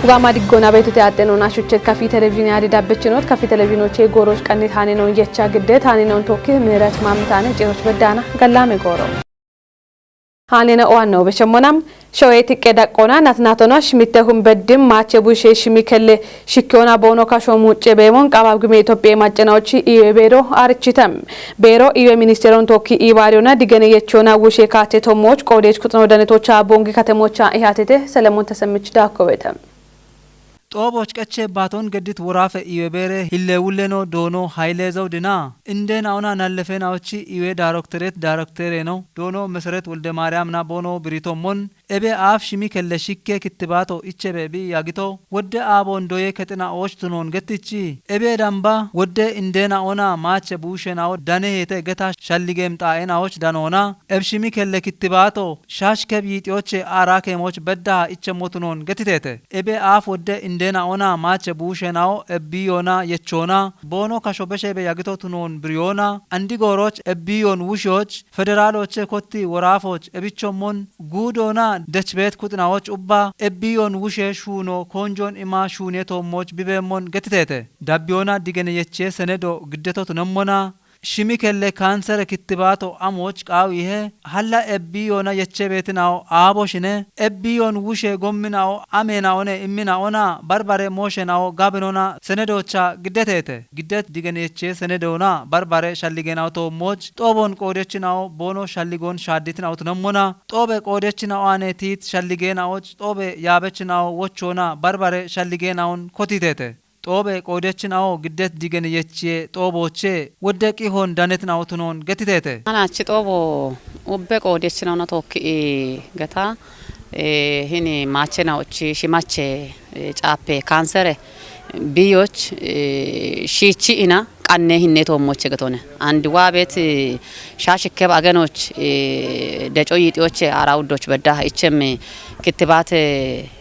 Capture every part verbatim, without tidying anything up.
Ugama diggoona beetute axxe noona shuchet kafi televizhiine adi dabbechinot kafi televizhiinoche gooroch qanni taane noon yecha gidde taane noon tokki ምህረት ማምታነ ጭሮች በዳና ገላሜ gooro. Haanena owanno beshemmonam shoye tiqqe daqqoona natnatona shimitte hun beddim maache bushe shimi kelle shikkiyoona boono kasho muucce beemon qabaab gime Itophiye maccenaochi iwe beero arichitem. Beero iwe ministeron tokki ibaariyona digene yechiyoona wushe kaate tommooch qoodech kuxino danetocha boongi katemocha ihatete Selemon Tesemich daakkowete. Xooboch qeche baaton geddit woraafe iwe beere hillewulleno doono Hayile Zawudina, indenaona nallefenaochi iwe daaroktereet daaroktereeno doono Meseret Woldemaariyaamina boono biritommon, ebe aaf shimi kelle shikke kittibaato ichebe bi yagito, wodde aabon doye kexinaooch tunoon gettichi, ebe damba wodde indenaona maache buushenao dane heete geta shalligeem xaa'enaoch danoona, eb shimi kelle kittibaato shash keb yiixiyoche aara keemoch beddaha ichemmo tunoon getitete. Ebe aaf wodde indenaona maache buushenao ebbiyoona yechoona, boono kasho beshebe yagito tunoon biriyoona, andi gooroch ebbiyoon wushiyoch, federaaloche kotti woraafoch ebichommon, guudoona dechbeet kuxinaoch ubba ebbiyoon wushe shuuno koonjon ima shuuniye toommoch bibeemmon getitete. Dabbiyoona digene yechiye senedo giddeto tunemmona, shimi kelle kaansere kittibaato amoch qaawihe, halla ebbiyoona yeche beetinao aaboshine, ebbiyoon wushe gomminao ameenaone imminaona barbare mooshenao gabinona senedocha giddetete. Giddet digene yechiye senedoona barbare shalligenao toommoch xoobon qoodechinao boono shalligon shaadditinao tunemmona, xoobe qoodechinao aane tiit shalligenaoch xoobe yaabechinao wochoona barbare shalligenaon kotitete. Xoobe qoodechinao giddet digene yechiye xoobooche wodde qihon danetinao tunoon getitete. Anaachi xoobo ubbe qoodechinaona tookki geta, eh, hini maachenaochi shimache, eh, caappe kaansere biyoch, eh, shiichi ina qanne hinne toommoche getone. Andi waa beet, eh, shaashikkeba agenoch, eh, deco yiixiyoche aara uddoch bedda ichem kittibaate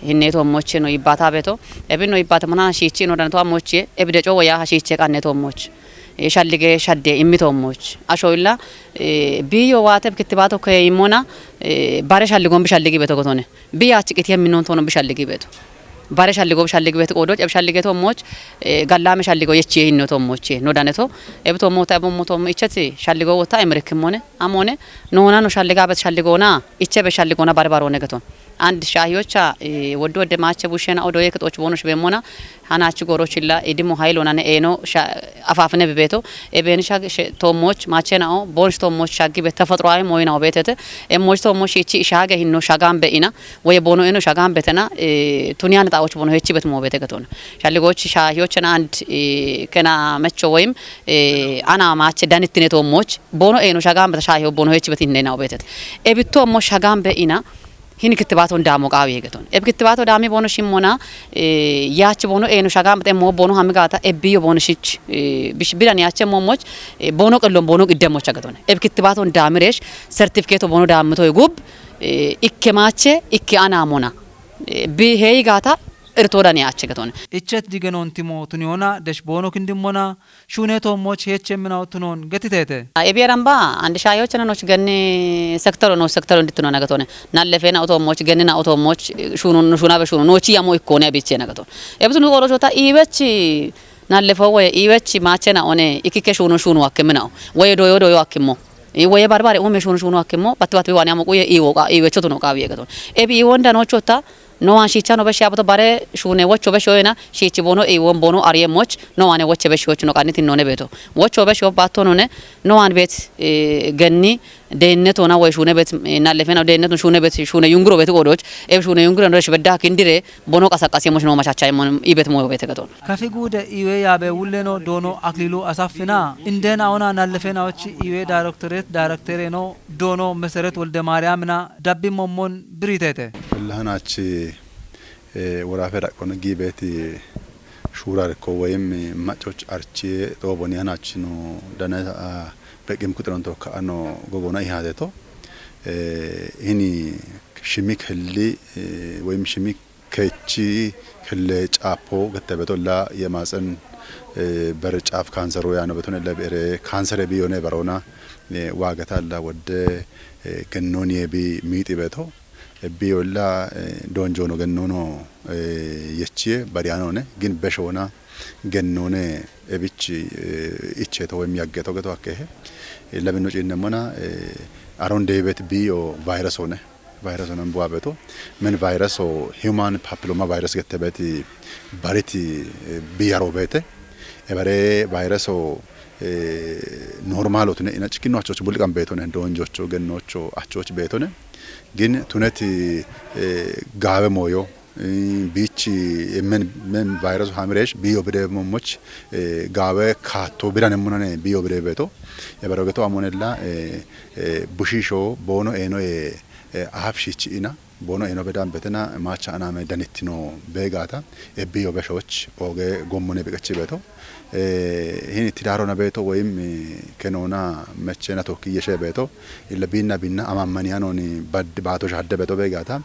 hinne toommoche no yibbaata beeto. Ebi no yibbaate mona shiichi ino dane toommoche, ebi deco woya ha shiiche qanne toommoch. Eh, shallige shadde immi toommoch. Asho illa, eh, biyo waate kittibaato ke imona, eh, bare shalligon bi shalligi beeto getone. Bi yaach qitiye minnoon toono bi shalligi beeto. Bare shalligo shalligibeeti qoodoch, eb shallige toommoch, eh, gallaame shalligo yechiye hinno toommoche, no daneto, eb toommoota eb ummo toommo icheti shalligo wota emirikimmone, amone, noona no shalliga bet shalligoona, iche be shalligoona bare baroone geton. And shaahiyocha, eh, wodde wodde maache bushena odoye kexooch boonosh beemmona, hanaachi goorochilla, idimo hayilonane eeno sha-, afaafine bibeeto, ebeeni shag-, she-, toommoch, maachenao, boonsh toommoch shaggibe, tefexuroawi mooyinao beetete, emmoch toommoch ichi ishaage hinno shagaan be'ina, woye boono eno shagaan betena, eh, tuniyane xaoch boono hechi bet moo bete getona. Shalligoch shaahiyochena and, eh, kena mecho woyim, eh, ana maache danittine toommoch, boono eno shagaan beta shaahiyo boono hechi bet hinne nao betet. Ebitto mo shagaan be'ina, hini kittibaaton daamo qaawi geton. Eb kittibaato daami boono shimmona, eh, yaach boono eno shagaan bete mo boono hami gaata ebbiyo boono shich, eh, bish-, bidan yaache moomoch, eh, boono qellon boono qiddemmocha geton. Eb kittibaaton daamiresh, sertifikeeto boono daammitoy gub, eh, ikke maache, ikke anaamona. Eh, bi heyi gaata irtoodan yaache geton. Ichet digenoon timo tuniyona desh boono kindimmona, shuune toommoch heeche minaw tunoon getitete. Ebi eramba, and shaahiyochena noch genni sektoro noch sektoro ndi tunona getone. Nallefena otoommoch, gennina otoommoch, shuunu, shuunabe shuunu, nochi yamo ikkone bichena geton. Ebi tunu qoodochota iwech nallefo woye iwech maachena one, ikike shuunu shuunu akkiminao. Woye doyo doyo akkimo. I woye barbare ume shuunu shuunu akkimo, batti batti wani amo quye iwo qa-, iwecho tuno qaawi geton. Ebi iwonda nochota, no waan shiicha no beshi abato bare shuune wocho beshi oyena, shiichi boono iwon boono ariye moch, no waane woche beshi woch no qannitin none beeto. Wocho beshi obbato none, no waan beet, eh, genni, deennet ona woy shuune beet, eh, nallefena deennet shuune beet, shuune yunguro beet qoodoch, ebi shuune yunguro no desh bedda kindire, boono qasaqasi moch no machacha imon ibet mo beet geton. Kafi guude iwe yaabe wulleno doono Aklilu Asaffina, indenaona nallefenaochi iwe daaroktereet daaroktereeno doono Meseret Woldemaariyaamina dabbi mommon biritete. Lahanaachi, eh, woraafe daqqono giibeeti shuurarikko woyim maccoch archiye xooboni hanaachino dana, ah, beqqim kuxironto ka'ano gogona ihaateto. Eh, hini shimi kelli, eh, woyim shimi kechi kelle caappo gettebetolla yemaaxen, eh, ber caaf kaanseru yaano betonella bi ere kaansere bi yone barona, eh, waagatalla wodde, eh, gennooniye bi miixi beto. Ebbi olla doonjoono gennono yechiye bariyaanone gin beshoona gennoone ebichi icheeto woy miyaggeeto geto hakkehe labinno ciinnemmona aron deebet biyo vayresoone. Vayresoone buwa beeto men vayreso human papilloma virus gette beeti bariti biyaro beete ebare vayreso normaalo tune ina cikkinno achoch bulqan beetone doonjocho gennocho achoch beetone gin tuneti gaawe mooyo biichi men men vayresu hamiresh biyo bide mommoch gaawe kaatto bidane munane biyo bide beeto ebaro geto amonella bushisho boono eeno e aaf shichi ina boono eeno bedan betena maacha aname danittino beegaata ebbiyo beshoch ooge gommone beqechi beeto hin tidaarona beeto woyim kenoona mechena tokki yeshe beeto illa biinna biinna amammaniyanooni bad baato shadde beeto beegaata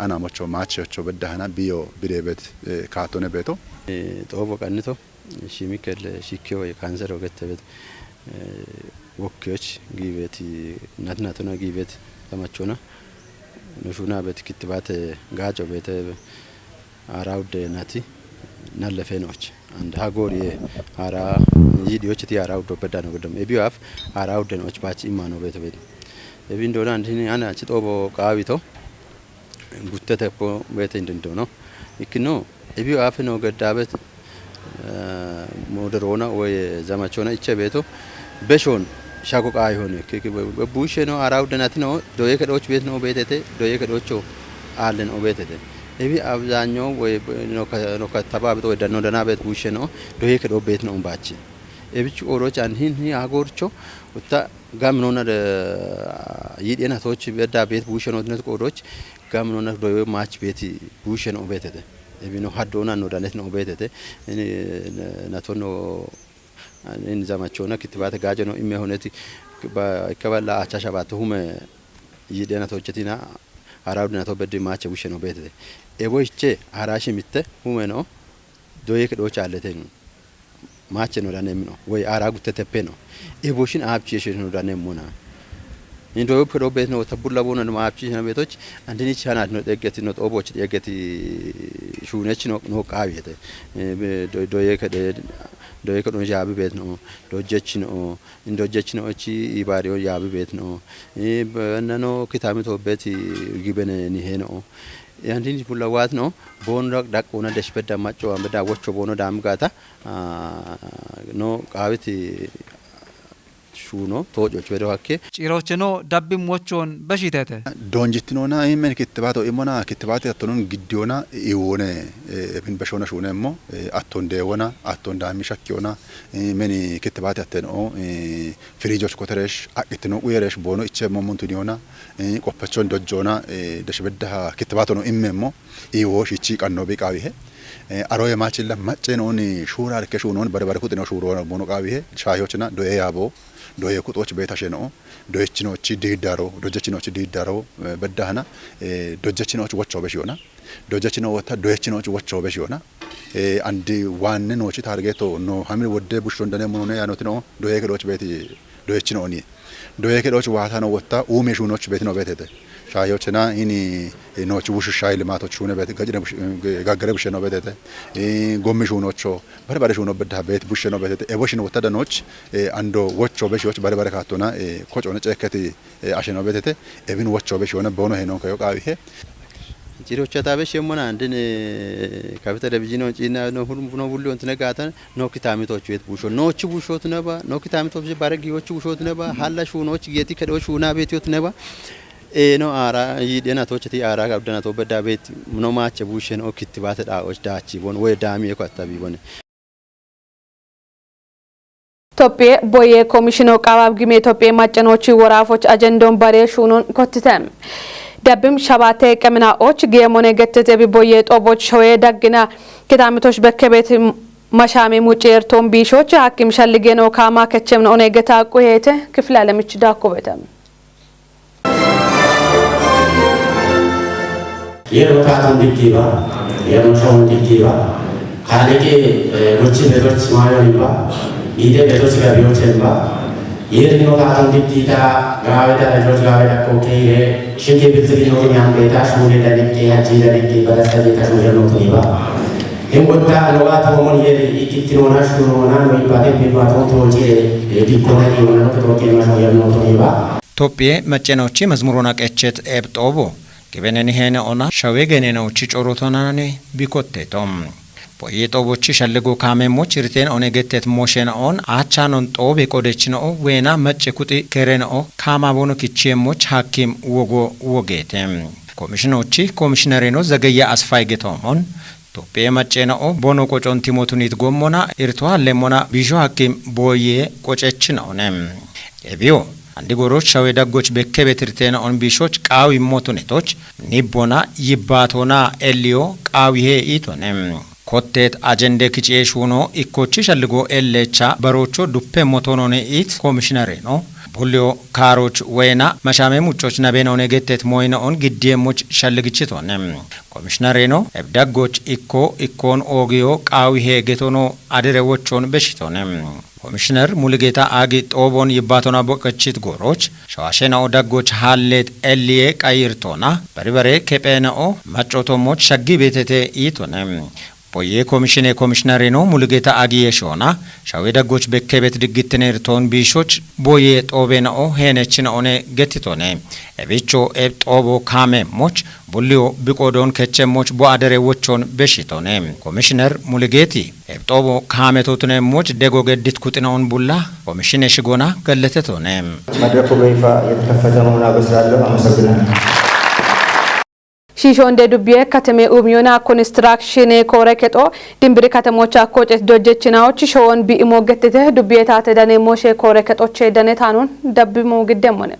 ana mocho maachi ocho beddahana biyo bideebet kaatone beeto. Xoobo qannito shimikel shikkiyo kansero gettebet wokkiyoch giibet natinatona giibet tamachona nushuna bet kittibaate gaaco beete aara wudde nati nallefeenoch and ha gooriye aara yiidhiyochiti aara wuddo beddano geddom ebiyo af aara wudden och baach immano beete beete ebin doona andini ana chi xoobo qaawito guttete ko beete indindono ikkino ebiyo afe no geddaabet moderoona woy zamachona iche beeto beshon shako qaayihone busheno aara wuddenatino doye kedhooch beetino beetete doye kedhoocho aallen obeetete ebi abzaanyo woy nokattabaabito woy danno danaa beet busheno doye kedhoo beetino baachi ebichu ooroch an hin hi agoorcho utta gaminona yiidhiyen hatoch bedda beet busheno net qoodooch gaminona doyo maach beet busheno obeetete ebino haddoona no danet no obeetete natonno in zamachona kittibaate gaajono imme honeti ikka balla acha shabaate hume yiidhiyen hatochetina hara wudinato beddi maache busheno beetete ebo iche hara shimitte humeno doye kedhooch aalleten maache no danemmino woy aara gutte teppeno eboshin aabchi yeshe no danemmona indoyo kedhoo beetino wota bulla boona no aabchi yeshena beetoch andini chanat no xeggeti no xooboch xeggeti shuunech no no qaawiyete doye kedhe doye kedhon yaabi beetino dojjechino indojjechino ochi ibaariyo yaabi beetino nano kitami to beeti gibene niheno andini bulla waatino boonura dhaqqoona deshbedda maccowa beda wocho boono daami gaata no qaawiti shuuno toococh wedo hakke cirocheno dabbim wochon beshitete donjittinona men kittibato imona kittibaati attonon giddiyona iwone ebin beshona shuunemmo atton deewona atton daami shakkiyona meni kittibaati atteno firijoch koteresh adhittino uyeresh boono ichemmo muntuniyona qoppechon dojjoona deshbeddaha kittibaatono immemmo iwo shichi qanno biqaawihe aroye maachilla maccenooni shuura arke shuunooni bare bare kuxino shuuroona boono qaawihe shaayochina doye yaabo doye kuxooch beetashe no doyechinochi diiddaro dojechinochi diiddaro beddahana dojechinoch wocho beshiyona dojechino wota doyechinoch wocho beshiyona andi waanne noochi taargeeto no hamil wodde bushshon dane munone yaanotino doye kedooch beeti doyechinooni doye kedooch waatano wotta uumi shuunoch beetino beetete shaayochena ini noochi bushu shayi limaatoch shuune beete gacine gaggare bushsheno beetete gommi shuunocho bare bare shuuno beddaha beet bushsheno beetete eboshin wotta danooch ando wocho beshiyoch bare bare kaattona kocoone ceekketi asheno beetete ebin wocho beshiyoona boono heenonka yo qaawihe Cirocha tabe shemmona andin kafita debijino ciina no hulum no bulli ontine gatan no kitami tochu et busho no chi busho tunaba no kitami tochu bare gi ochu busho tunaba halla shu no chi geti kedo shu na beti tunaba e no ara yi dena tochu ti ara ga dena to bedda bet no mache bushe no kittibate da och dachi bon we dami e ko attabi bon Tophphiye boye komishino qaabab gime Tophphiye maccanochi woraafoch ajendon bare shuunon kottite. Dabbim shabaate qeminaoch geemone gettete bi boye xooboch shoye daggina kitaamitoch bekkebet mashame mucci ertoon biishoch hakkim shalligeno kaama kechemna one geta quyeete kifile alemich daakkubete. Yeroo taatuun diddiiba, yeroo sha'uun diddiiba. Kaaliqi gochi beetochi maayoon hin ba'a, dhiidee beetochi gabiyochi hin ba'a. Yerinota tun dittita, gaweda da joj gaweda kokire, shike bilzigino ni ambeta, shule da nikke, haji da nikke, barasa de ta shule no tuniba. Hengota loga to mon yeri ikitino na shuno na no ibate bilma to to jire, e dikona ni ona no to ke ma shule no tuniba. Topiye macenochi mazmurona qechet ebtobo. Gibeneni hene ona shawe genene uchi corotonani bikottetom. Poye xoobochi shalligo kaameemmoch riten one gettet mooshena'on aachaanon xoobe qodechina'o weena macce kuxi kerena'o kaama bono kichiemmoch haakkim wogo wogeete. Komishinochi komishinereno Zagayya Asfay getoomon, Toophiye macceena'o bono qocon timotunit gommona irto hallemmona biisho haakkim booye qocechina'one. Ebiyo, andi goroch shawe daggoch bekkebet irteena'on biishoch qaawi motunetoch nibbona yibbaatona elliyo qaawihe iitone. Kotteet ajende kici'e shuuno ikkochi shalligo elleecha baroocho duppe motonone iit komishinereno, bulliyo kaaroch weyna mashaame muccoch nabenone gettet moyina'on giddiyemoch shalligichitone. Komishinereno ebdaggoch ikko ikkoon oogiyo qaawihe getono adire wochon beshitone. Komishiner Mulugeta Agi xoobon yibbaatona boqechit gooroch, shawaashena'o daggoch haallet elliye qayirtoona, baribare kepheena'o maccotommoch shaggi beetete iitone. Boye komishine komishinereno Mulugeta Agi yeshoona, shawe daggoch bekkebet diggittine irtoon biishoch boye xoobena'o heenechina'one getitone. Ebicho eb xoobo kaameemmoch, bulliyo biqoodon kechemmoch bo adere wochon beshitone. Komishiner Mulugeti, eb xoobo kaametotune moch dego geddit kuxina'on bulla, komishine shigona galletetone. መድረኩ በይፋ የተከፈተ መሆኑን አበስራለሁ። አመሰግናለሁ። Shiishonde dubbiye kateme umiyona konistiraakshine koore kexo dimbiri katemocha kocet dojjechinaoch shoon bi'imo gettite dubbiye taate dane mooshe koore kexoche dane taanon dabbimo giddemmone.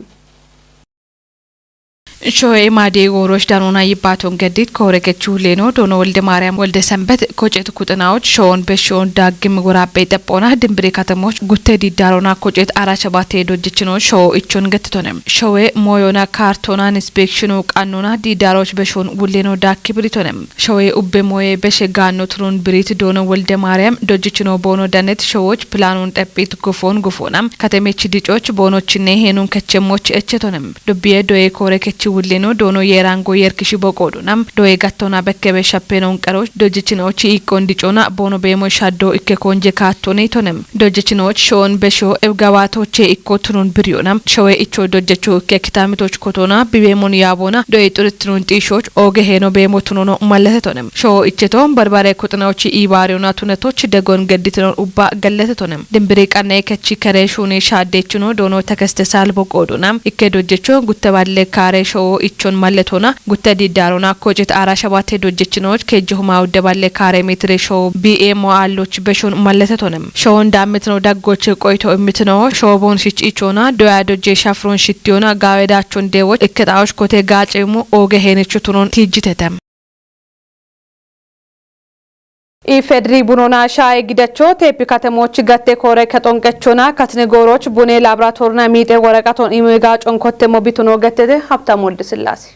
Shoye maade gooroch danona yibbaaton geddit koore kechu leeno doono Wolde Maariyaam Wolde Sambet kocet kuxinaoch shoon beshoon daaggim woraaphey xephoona dimbiri katemoch gutte diddaarona kocet ara shabaate dojjechino shoo ichon gettitone. Showe mooyona kaartoona inspekshino qannona diiddaaroch beshoon wulleno daakki biritone. Showe ubbe mooye beshe gaanno turun birit doono Wolde Maariyaam dojjechino boono danet showoch pilaanon xephit gufoon gufoona. Katemech dicoch boonochinne heenun kechemmoch echetone. Dubbiye doye koore kechi wulleno doono yeerango yerkishi boqoodona. Doye gattona bekkebe shappenon qaroch dojjechinoch iiqqon dicona boono beemo shaddo ikke konje kaattone itone. Dojjechinoch shoon besho ebgawaatoche ikko tunun biriyona. Showe icho dojjecho ikke kitaamitoch kotona bibeemon yaabona doye xurittinun xiishoch ooge heeno beemo tunono malletetone. Showo icheto barbare kuxinoch iibaariyona tunetoch degon gedditinon ubba galletetone. Dimbiri qanne kechi kere shuuni shaaddeechino doono tekeste saalbo qoodona. Ikke dojjecho gutte balle kaare showo ichon malletona. Gutte diddaarona kocet ara shabaate dojjechinoch kejjo huma udde balle kaare mitire showo B M O aalloch beshon malletetone. Showon daammitino daggoche qoyto immitino showo boon shich ichona doya dojje shafron shittiyona gaawe daachon deewoch ikke xaoch kote gaaceemu ooge heenicho tunon tiijjitete. Ifedri bunona shaaye gidacho teepi katemoch gatte koore kexon qechona katine gooroch bune laaboraatorna miixe woraqaton imi gaacon kottemo bituno gettete Habtamu Wolde Sillaase.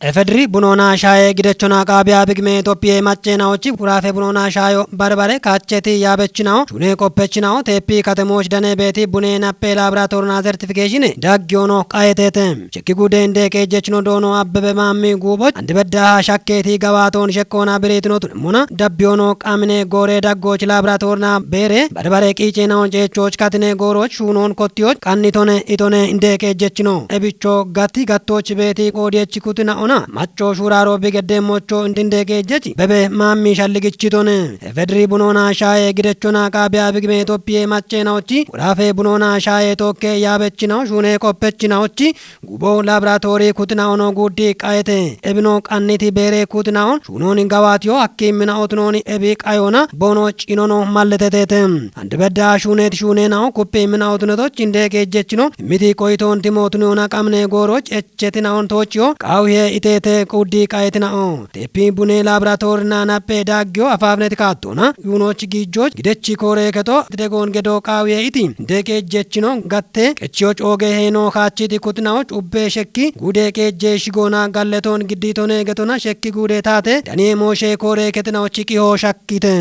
Efedri bunona shaaye gidechona qaabiya bigime Itophiye maccenaochi guraafe bunona shaayo barbare kaacheti yaabechinawo shune qoppechinawo teepi katemoch dane beeti bune nappe laaboraatorna sertifikeshine daggiyono qayetete. Shekki gude inde qeejjechino doono Abbebe Maammi Guuboch andi beddaha shakkeeti gawaaton shekkoona biriitino tunemmona dabbiyoono qaamine goore daggoch laaboraatorna beere barbare qiicenaon ceechoch katine gooroch shuunoon kottiyoch qannitone itone inde qeejjechino. Ebicho gatti gattoch beeti qoodiyech kutina'ona macco shuuraaro bigeddeemmocho inde qeejjech bebe maammi shalligichitone. Efedri bunona shaaye gidechona qaabiya bigime Itophiye macceenaochi guraafe bunona shaaye tookke yaabechinaw shuune qoppechinaochi gubo laaboraatori kutina'ono guuddi qayete. Ebino qanniti beere kutina'on shuunooni gawaatiyo hakkiimmina otunooni ebi qayona boono ciinono malletetete. Andi bedda shuuneeti shuuneenaho kuppiimmina otunetoch inde qeejjechino immiti qoyitoon timootuniyoona qamine gooroch echetina'on toochiyo qaawihe iteete guuddi qayetina'o. Teeppi bune laaboraatorina nappe daaggiyo afaafineti kaattona yuunoch giijoch gidechi koore keto degon gedo qaawihe iti inde qeejjechino gatte qechiyoch ooge heeno kaachiti kutinaoch ubbe shekki guude qeejje shigoona galleton giddiitone getona shekki guude taate daniye mooshe koore ketinaochi qiho shakkite.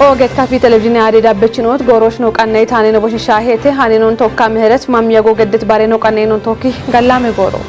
Ooget kafii televizhiinii aadee dabbechinoot gooroosh noo qanna'itaanee noo boshishaa heete hanee noon tookkaa mihiret mammiya googeddit baree noo qanna'ee noon tookki gallaame gooroo.